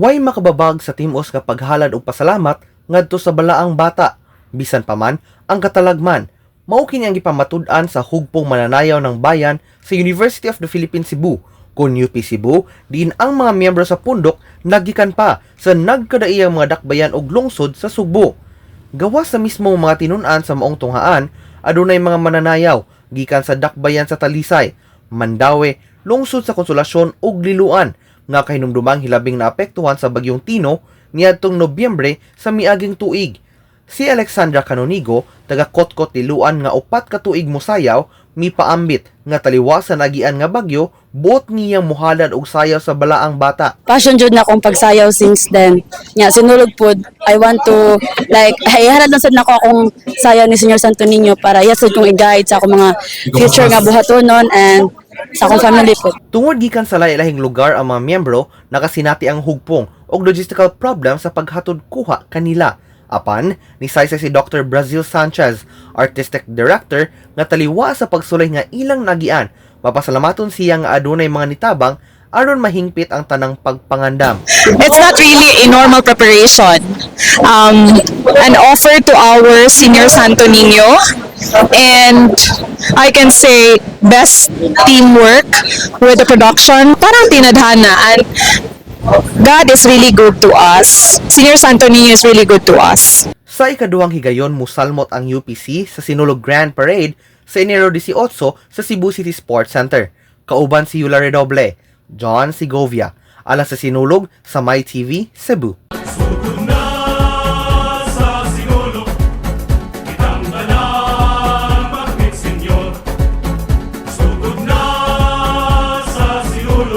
Way makababag sa timos nga paghalad og pasalamat ngadto sa balaang bata? Bisan pa man ang katalagman. Mao kini ang gipamatud-an sa Hugpong Mananayaw ng Bayan sa University of the Philippines Cebu kon UP Cebu, diin ang mga miyembro sa pundok nagikan pa sa nagkadaiyang mga dakbayan og lungsod sa Sugbo. Gawas sa mismong mga tinun-an sa maong tunghaan, adunay mga mananayaw gikan sa dakbayan sa Talisay, Mandaue, lungsod sa Konsolasyon ug Liloan nga kahinumdumang hilabing naapektuhan sa bagyong Tino niadtong Nobyembre sa miaging tuig. Si Alexandra Canonigo, taga Kotkot, Liloan, nga 4 ka tuig mosayaw, mipaambit nga taliwas sa nagian nga bagyo, buot niyang muhalad og sayaw sa balaang bata. Passion jud na akong pagsayaw since then. Nya Sinulog pod, I want to like ihalad lang sad nako akong sayaw ni Señor Santo Niño para iya sad kong i-guide sa akong mga future nga buhatonon and sa akong family pod. Tungod gikan sa lahi-lahing lugar ang mga miyembro, nakasinati ang hugpong og logistical problem sa paghatod kuha kanila. Apan, nisaysay si Dr. Brazil Sanchez, artistic director, nga taliwa sa pagsulay nga ilang nagian, mapasalamaton siya nga adunay mga nitabang aron mahingpit ang tanang pagpangandam. It's not really a normal preparation. An offer to our Senior Santo Niño, and I can say best teamwork with the production. Parang tinadhana, and God is really good to us. Senior Santo Niño is really good to us. Sa ikaduhang higayon, musalmot ang UPC sa Sinulog Grand Parade sa Enero 18 sa Cebu City Sports Center. Kauban si Yula Redoble, John Segovia, alang sa Sinulog sa MyTV Cebu. Cebu.